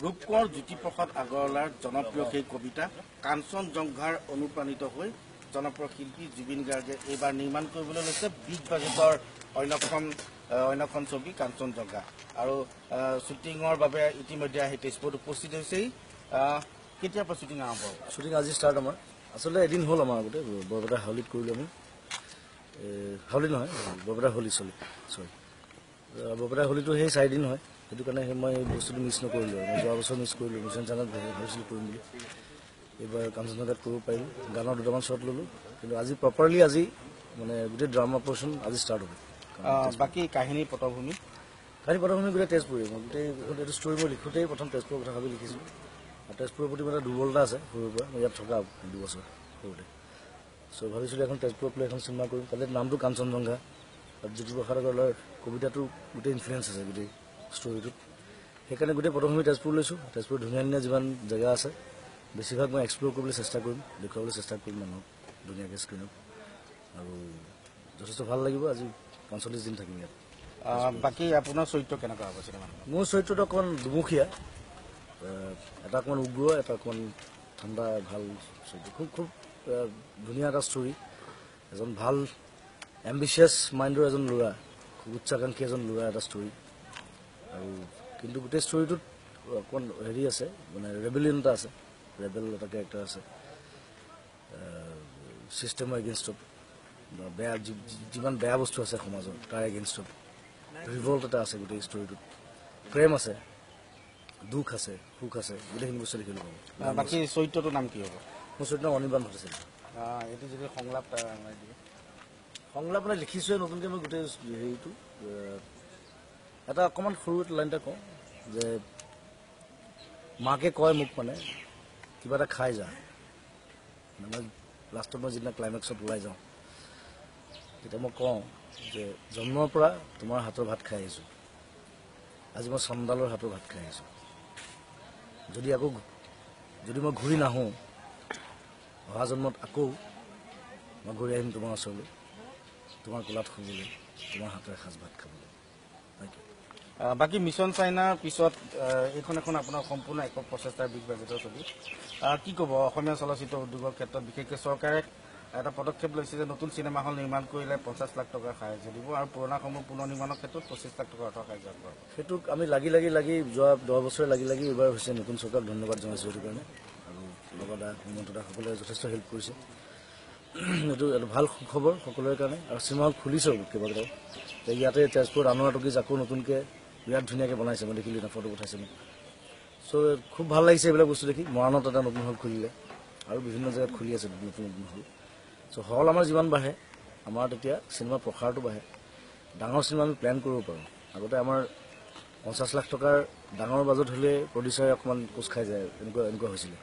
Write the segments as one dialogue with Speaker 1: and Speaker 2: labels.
Speaker 1: ৰূপকোঁৱৰ জ্যোতিপ্ৰসাদ আগৰৱালাৰ জনপ্ৰিয় সেই কবিতা কাঞ্চনজংঘাৰ অনুপ্ৰাণিত হৈ জনপ্ৰিয় শিল্পী জুবিন গাৰ্গে এইবাৰ নিৰ্মাণ কৰিবলৈ লৈছে বিগ বাজেটৰ অন্যখন ছবি কাঞ্চনজংঘা। আৰু শ্বুটিঙৰ বাবে ইতিমধ্যে আহি তেজপুৰত উপস্থিত হৈছেই। কেতিয়াৰ পৰা শ্বুটিং আৰম্ভ হ'ব?
Speaker 2: শ্বুটিং আজি ষ্টাৰ্ট আমাৰ। আচলতে এদিন হ'ল আমাৰ আগতে বৰপেটা হাউলিত কৰিলোঁ আমি। হাউলি নহয়, বৰপেটা হোলী চলি চৰি বৰপেটা হোলীটো সেই 4 দিন হয়। সেইটো কাৰণে সেই মই বস্তুটো মিছ নকৰিলোঁ আৰু মই যোৱা বছৰ মিছ কৰিলোঁ। মিছন চাইনাত ভাবিছিলোঁ কৰিম বুলি, এইবাৰ কাঞ্চনজংঘাত কৰিব পাৰিলোঁ। গানৰ দুটামান শ্বট ল'লোঁ, কিন্তু আজি প্ৰপাৰলি আজি মানে গোটেই ড্ৰামা পৰ্চন আজি ষ্টাৰ্ট হ'ব।
Speaker 1: বাকী কাহিনীৰ পটভূমি?
Speaker 2: কাহিনী পটভূমি গোটেই তেজপুৰেই। মই গোটেই এইটো ষ্টৰী মই লিখোঁতেই প্ৰথম তেজপুৰৰ কথা ভাবি লিখিছিলোঁ আৰু তেজপুৰৰ প্ৰতি মানে দুৰ্বলতা আছে সৰুৰ পৰা। মই ইয়াত থকা 2 বছৰ সৰুতে। চ' ভাবিছিলোঁ এখন তেজপুৰক লৈ এখন চিনেমা কৰিম। তাতে নামটো কাঞ্চনজংঘা, তাত জ্যোতিপ্ৰসাদ আগৰৱালাৰ কবিতাটো গোটেই ইনফ্লুৱেঞ্চ আছে গোটেই ষ্টৰিটোত। সেইকাৰণে গোটেই পটভূমি তেজপুৰ লৈছোঁ। তেজপুৰত ধুনীয়া ধুনীয়া যিমান জেগা আছে, বেছিভাগ মই এক্সপ্ল'ৰ কৰিবলৈ চেষ্টা কৰিম, দেখুৱাবলৈ চেষ্টা কৰিম মানুহক ধুনীয়াকৈ স্ক্ৰীণত আৰু যথেষ্ট ভাল লাগিব। আজি 45 দিন থাকিম ইয়াত।
Speaker 1: বাকী আপোনাৰ চৰিত্ৰ কেনেকুৱা হ'ব চিনেমাখনত?
Speaker 2: মোৰ চৰিত্ৰটো অকণমান দুমুখীয়া, এটা অকণমান উগ্ৰ, এটা অকণমান ঠাণ্ডা, ভাল চৰিত্ৰ। খুব খুব ধুনীয়া এটা ষ্টৰী। এজন ভাল এম্বিচিয়াছ মাইণ্ডৰ এজন ল'ৰা, খুব উচ্চাকাংক্ষী এজন ল'ৰা এটা ষ্টৰী। আৰু কিন্তু গোটেই ষ্টৰীটোত অকণমান হেৰি আছে, মানে ৰেবেলিয়ন এটা আছে, ৰেবেল এটা কেৰেক্টাৰ আছে ছিষ্টেমৰ এগেইনষ্টত বা বেয়া যিমান বেয়া বস্তু আছে সমাজত তাৰ এগেইনষ্টত ৰিভল্ট এটা আছে গোটেই ষ্টৰীটোত। প্ৰেম আছে, দুখ আছে, সুখ আছে, গোটেইখিনি বস্তু দেখিবলৈ পাব।
Speaker 1: বাকী চৰিত্ৰটোৰ নাম কি হ'ব?
Speaker 2: মোৰ চৰিত্ৰ নাম অনিৰ্বাণ ভট্টাচাৰ্য।
Speaker 1: এইটো যদি সংলাপ দিয়ে।
Speaker 2: সংলাপ মানে লিখিছোৱে নতুনকৈ মই গোটেই হেৰিটো। এটা অকণমান সৰু এটা লাইন এটা কওঁ যে মাকে কয় মোক মানে কিবা এটা খাই যা। মানে মই লাষ্টত মই যিদিনা ক্লাইমেক্সত ওলাই যাওঁ, তেতিয়া মই কওঁ যে জন্মৰ পৰা তোমাৰ হাতৰ ভাত খাই আহিছোঁ, আজি মই চণ্ডালৰ হাতৰ ভাত খাই আহিছোঁ। যদি আকৌ যদি মই ঘূৰি নাহোঁ, অহা জন্মত আকৌ মই ঘূৰি আহিম তোমাৰ ওচৰলৈ, তোমাৰ কোলাত শুবলৈ, তোমাৰ হাতৰ এসাঁজ ভাত খাবলৈ। Thank U.
Speaker 1: বাকী মিছন চাইনাৰ পিছত এইখন এখন আপোনাৰ সম্পূৰ্ণ একক প্ৰচেষ্টাৰ বিগ বাজেটৰ ছবি। কি ক'ব অসমীয়া চলচ্চিত্ৰ উদ্যোগৰ ক্ষেত্ৰত? বিশেষকৈ চৰকাৰে এটা পদক্ষেপ লৈছে যে নতুন চিনেমা হল নিৰ্মাণ কৰিলে 50 লাখ টকাৰ সাহায্য দিব আৰু পুৰণাসমূহ পুনৰ নিৰ্মাণৰ ক্ষেত্ৰত 25 লাখ টকাৰ অৰ্থ সাহায্য আগবঢ়াব।
Speaker 2: সেইটোক আমি লাগি লাগি লাগি যোৱা 10 বছৰে লাগি লাগি এইবাৰ হৈছে। নতুন চৰকাৰক ধন্যবাদ জনাইছোঁ সেইটো কাৰণে। আৰু লগা হিমন্ত দা সকলোৱে যথেষ্ট হেল্প কৰিছে। এইটো এটা ভাল খবৰ সকলোৰে কাৰণে। আৰু চিনেমা হল খুলিছেও কেইবাটাও। এতিয়া ইয়াতে তেজপুৰত আনোৱাৰ টকিজ আকৌ নতুনকৈ বিৰাট ধুনীয়াকৈ বনাইছে, মই দেখিলোঁ, এটা ফটো পঠাইছে মোক। চ' খুব ভাল লাগিছে এইবিলাক বস্তু দেখি। মৰাণত এটা নতুন হল খুলিলে আৰু বিভিন্ন জেগাত খুলি আছে নতুন নতুন হল। চ' হল আমাৰ যিমান বাঢ়ে, আমাৰ তেতিয়া চিনেমাৰ প্ৰসাৰটো বাঢ়ে। ডাঙৰ চিনেমা আমি প্লেন কৰিব পাৰোঁ। আগতে আমাৰ 50 লাখ টকাৰ ডাঙৰ বাজেট হ'লে প্ৰডিউচাৰে অকণমান কোচ খাই যায়, এনেকুৱা এনেকুৱা হৈছিলে।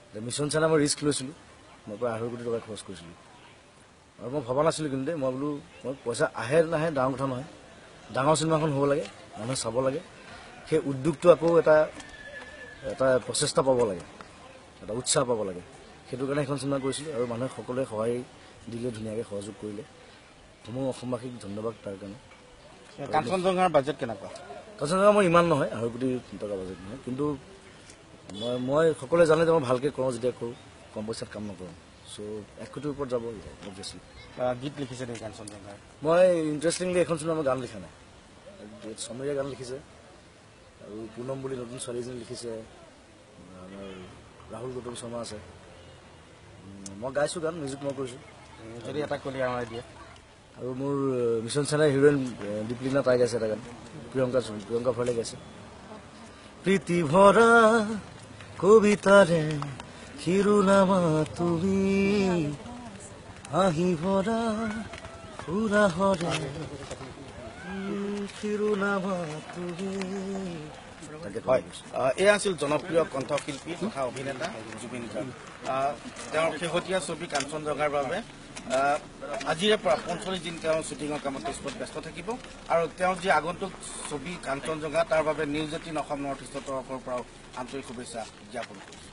Speaker 2: এতিয়া মিছন চাইনা মই ৰিস্ক লৈছিলোঁ। মই প্ৰায় 2.5 কোটি টকা খৰচ কৰিছিলোঁ আৰু মই ভবা নাছিলোঁ কিন্তু দেই, মই বোলো মই পইচা আহে নাহে ডাঙৰ কথা নহয়, ডাঙৰ চিনেমাখন হ'ব লাগে, মানুহে চাব লাগে। সেই উদ্যোগটো আকৌ এটা এটা প্ৰচেষ্টা পাব লাগে, এটা উৎসাহ পাব লাগে। সেইটো কাৰণে সেইখন চিনেমা কৰিছিলোঁ আৰু মানুহে সকলোৱে সহায় দিলে, ধুনীয়াকৈ সহযোগ কৰিলে। সমূহ অসমবাসীক ধন্যবাদ তাৰ কাৰণে।
Speaker 1: কাঞ্চনজংঘাৰ বাজেট কেনেকুৱা?
Speaker 2: কাঞ্চনজংঘা মই ইমান নহয়, 2.5 কোটি টকা বাজেট নহয়। কিন্তু মই সকলোৱে জানে যে মই ভালকৈ কৰোঁ। যেতিয়া কৰোঁ, কম পইচাত কাম নকৰোঁ। চ' 1 কোটিৰ ওপৰত যাব অবভিয়াছলি।
Speaker 1: গীত লিখিছে নেকি কাঞ্চনজংঘাৰ?
Speaker 2: মই ইণ্টাৰেষ্টিংলি এখন চিনেমা মই গান লিখা নাই। সমীৰে গান লিখিছে আৰু পুনম বুলি নতুন ছোৱালী এজনী লিখিছে। আমাৰ ৰাহুল গৌতম শৰ্মা আছে। মই গাইছোঁ গান, মিউজিক মই কৰিছোঁ।
Speaker 1: যদি এটা কলি আওৰাই দিয়ে।
Speaker 2: আৰু মোৰ মিছন চাইনাৰ হিৰইন দীপলিনা, তাই গাইছে এটা গান। প্ৰিয়ংকা প্ৰিয়ংকা ভৰালে গাইছে। প্ৰীতি ভৰা কবিতাৰে শিৰোনামা তুমি, হাঁহি ভৰা উৰাহৰে শিৰোনামা তুমি। তাকে।
Speaker 1: হয়, এয়া আছিল জনপ্ৰিয় কণ্ঠশিল্পী তথা অভিনেতা জুবিন গাৰ্গ। তেওঁৰ শেহতীয়া ছবি কাঞ্চনজংঘাৰ বাবে আজিৰে পৰা 45 দিন তেওঁ শ্বুটিঙৰ কামত তেজপুৰত ব্যস্ত থাকিব আৰু তেওঁৰ যি আগন্তুক ছবি কাঞ্চনজংঘা, তাৰ বাবে নিউজ 18 অসম নৰ্থ ইষ্টৰ তৰফৰ পৰাও আন্তৰিক শুভেচ্ছা জ্ঞাপন কৰিছোঁ।